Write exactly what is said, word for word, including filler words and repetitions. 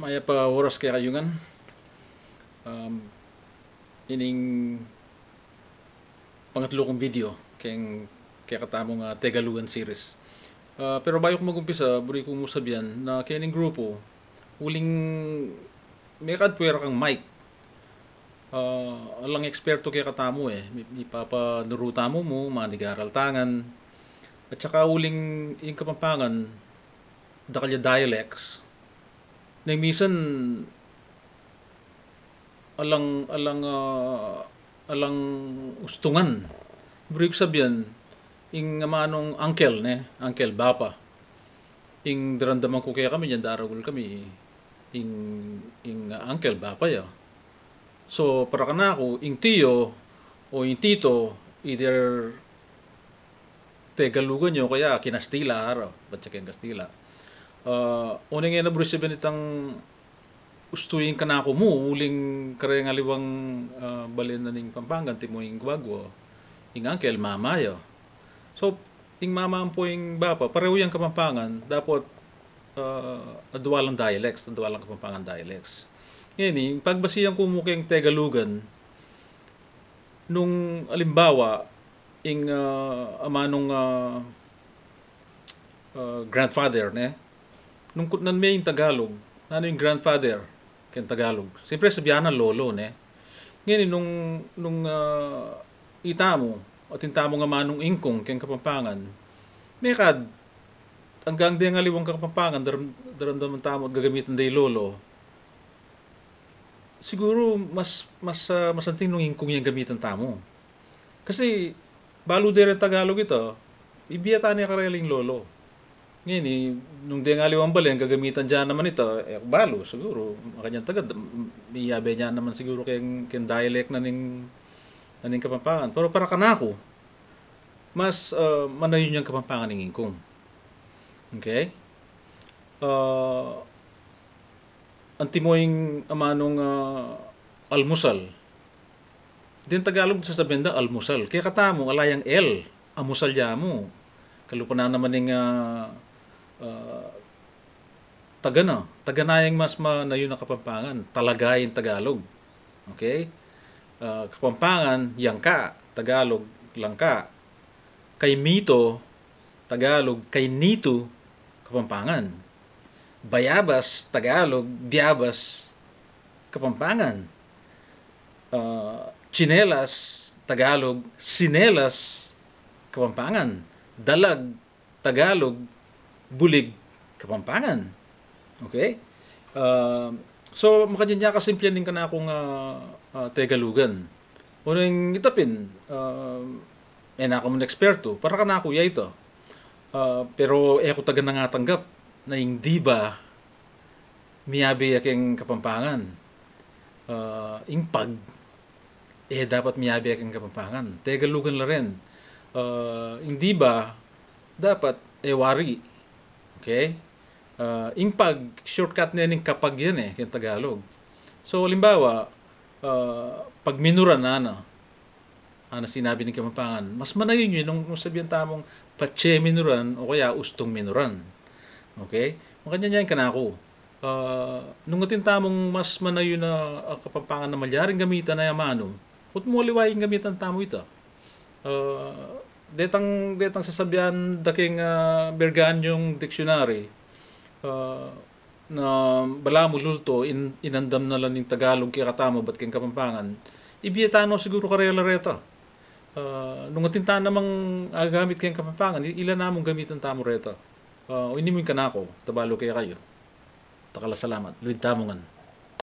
Mayap a oras kekayu ngan. Um, ining pangatlu kung video keng kekatamung, ah, Tegalugan series. Ah, pero bayu ku magumpisa, buri ku mu sabian na kening grupu, uling mekad puwera kang mic. Ah, alang eksperto kekatamu e, mi-, mipapanuru tamu mu, manigaral ta ngan. At saka uling ing Kapampangan, dakal ya dialects. Neng misan alang, alang, ah, alang ustungan. Buri ku sabian, ing amanung uncle, ne, uncle, bapa. Ing daramdaman ku kekami, dinan daragul kami, ing, ing, ah, uncle, bapa ya. So, para kanaku, ing tiyo o ing tito, either Tegalugan yu o kaya Kinastila, ara, bat ya keng Kastila. Ah, oneng e na buri sabian itang ustu ing kanaku mu, uling kareng aliwang, ah, balen na ning Pampangan, antimo ing guagua, ing uncle, mama ya. So, ing mama ampo ing bapa, parehu yang Kapampangan, dapot, ah, adwa lang dialects, adwa lang Kapampangan dialects. Ngeni, ing pagbasihan ku mu keng Tegalugan, nung alimbawa, ing, ah, amanung, ah, ah, grandfather, ne? Nung kutnan me ing Tagalog, nanu ing grandfather keng Tagalog? Siyempre, sabian na lolo, ne? Ngeni, nung, nung, ah, itamu, atin tamung amanung ingkung keng Kapampangan, mekad, anggang deng aliwang Kapampangan, daram-, daramdaman tamu at gagamitan da ing lolo. Siguru mas, mas, ah, mas anting nung ingkung yang gamitan tamu. Kasi balu de reng Tagalog ita, ibie ta ne karela ing lolo. Ngeni, nung deng aliwang balen gagamitan da naman ita, e ku balu, siguru, makanyan tagad, m-, miyabe da naman siguru keng, keng dialect na ning, na ning Kapampangan. Pero para kanaku, mas, ah, manayun yang Kapampangan ing ingkung. Okay? Ah, antimo ing amanung, ah, almusal. Deng Tagalog, sasabian da almusal. Kekatamu, ala yang L, amusal ya mu. Kalupa na naman ing, ah, ah, tagana. Tagana yang mas manayun a Kapampangan. Talaga ing Tagalog. Okay? Ah, Kapampangan, yang ka. Tagalog, lang ka. Kaimito, Tagalog, kainitu, Kapampangan. Bayabas, Tagalog, biyabas, Kapampangan. Ah, tsinelas, Tagalog, sinelas, Kapampangan. Dalag, Tagalog, bulig, Kapampangan. Okay? Ah, so, makanyan ya kasimple ning kanakung, ah, ah, Tegalugan. Oneng ita pin, ah, e na ku man ekspertu, para kanaku ya ita. Ah, pero e ku taga nangatanggap na ing diba miyabe ya keng Kapampangan. Ah, ing pag, e dapat miyabe ya keng Kapampangan. Tegalugan la rin. Ah, ing diba, dapat e wari. Okay? Ah, ing pag, shortcut ne ning kapag yan e, keng Tagalog. So, alimbawa, ah, pagminuran, ana. Ana sinabi ning Kapampangan, mas manayun yu nung, nung sabian tamung patse minuran o kaya ustung minuran. Okay? Makanyan ya ing kanaku. Ah, nung atin tamung mas manayun a, ah, Kapampangan na malyaring gamitan a amanu, ot mu aliwa ing gamitan tamu ita. Ah, detang, detang sasabian da keng, ah, Berganyong dictionary, ah, na balamu lulto, in-, inandam na la ning Tagalog kekatamu, bat keng Kapampangan, ibie ta no siguru karela reta. Ah, nung atin ta namang agamit keng Kapampangan, i-, ila namung gamitan tamu reta. Ah, ini mu ing kanaku, tabalu kekayu. Dakal a salamat. Luid tamu ngan.